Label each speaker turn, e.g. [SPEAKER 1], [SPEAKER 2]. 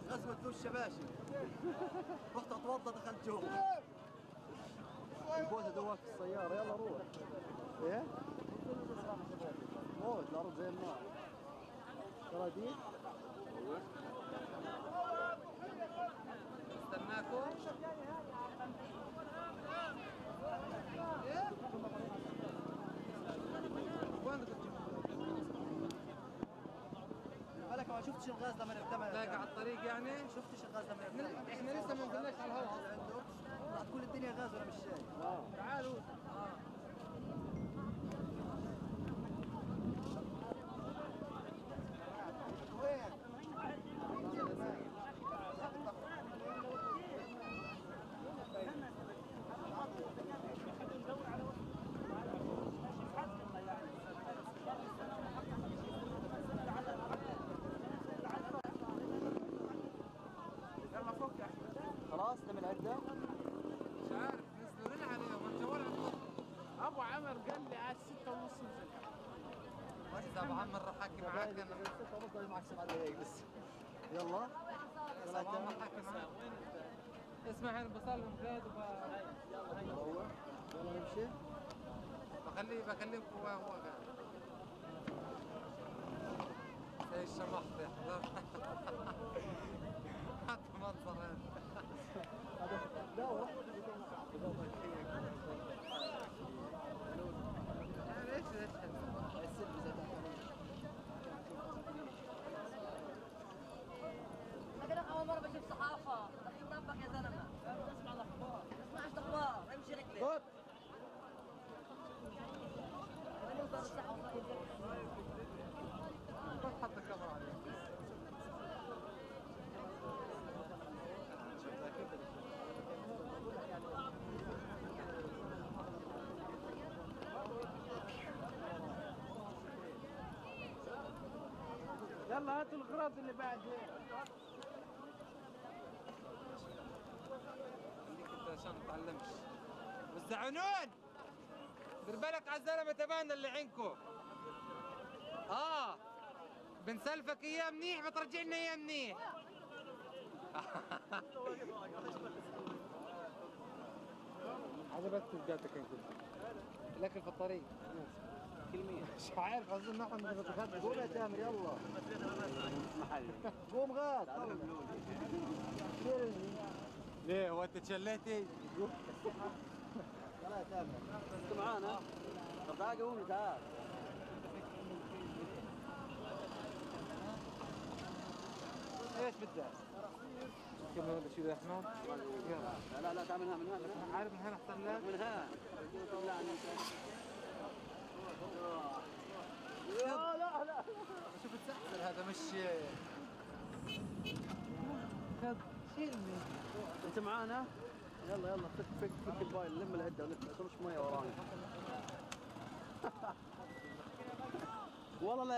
[SPEAKER 1] غزوة ذو الشباشب. رحت اتوضى دخلت جوا. البوسه دواك في السيارة، يلا روح. ايه؟ موت الارض زي النار. ترى دي
[SPEAKER 2] استناكم. ايه؟ وين بدك تجيب؟
[SPEAKER 1] بالك ما شفتش الغاز لما ارتمى.
[SPEAKER 2] لاقي على الطريق يعني؟
[SPEAKER 1] شفتش الغاز لما ارتمى؟
[SPEAKER 2] احنا لسه ما نزلناش على الهواء
[SPEAKER 1] اصلا. راح تكون الدنيا غاز وانا مش شايف.
[SPEAKER 2] تعالوا.
[SPEAKER 1] وين؟
[SPEAKER 2] يلا فوق يا احمد.
[SPEAKER 1] خلاص تم العدة؟
[SPEAKER 2] مش عارف نزلوا لنا عليهم، الجوال عندهم.
[SPEAKER 3] ابو عمر قال لي على 6:30 نزل.
[SPEAKER 2] اذا ابو عمر راح احكي معاك انا.
[SPEAKER 1] 6:30 معك 7 دقايق بس. يلا
[SPEAKER 2] ابو عمر حكي معاك. اسمع انا بصلهم زاد وب
[SPEAKER 1] يلا نمشي.
[SPEAKER 2] بخليه بكلمكم وهو قاعد. زي الشمحط يا حضر. حتى منظر هذا.
[SPEAKER 1] لا ورحت.
[SPEAKER 2] ليش ليش
[SPEAKER 4] لك اول مرة بشوف صحافة، دخيل ربك يا زلمة. اسمع الاخبار، اسمعش الاخبار، امشي رجلك.
[SPEAKER 2] حط الكاميرا عليك.
[SPEAKER 3] يلا هاتوا الغراض اللي بعد هيك.
[SPEAKER 2] خليك انت عشان ما تتعلمش. والزعنون دير بالك على الزلمة تبعنا اللي عندكم. بنسلفك اياه منيح بترجع لنا اياه منيح. عجبتك بجاتك انت. الاكل في الطريق. كلمة مش عارف اظن نحن بنتغدى.
[SPEAKER 1] قوم يا تامر يلا. قوم غاد.
[SPEAKER 2] ليه هو انت تشليتي؟
[SPEAKER 1] يلا يا تامر. انت معانا؟ طب تعال قوم تعال.
[SPEAKER 2] ايش بدك؟ كم هذا شيل يا احمد؟
[SPEAKER 1] يلا. لا لا تعال من هنا من هنا.
[SPEAKER 2] عارف من هنا احسن لك؟
[SPEAKER 1] من هنا. لا لا لا
[SPEAKER 2] شوف تسحسل هذا مش خذ شيلني.
[SPEAKER 1] انت معانا؟ يلا يلا فك فك فك البايل، لم العدة ولف، ما ترش مية ورانا. والله لا.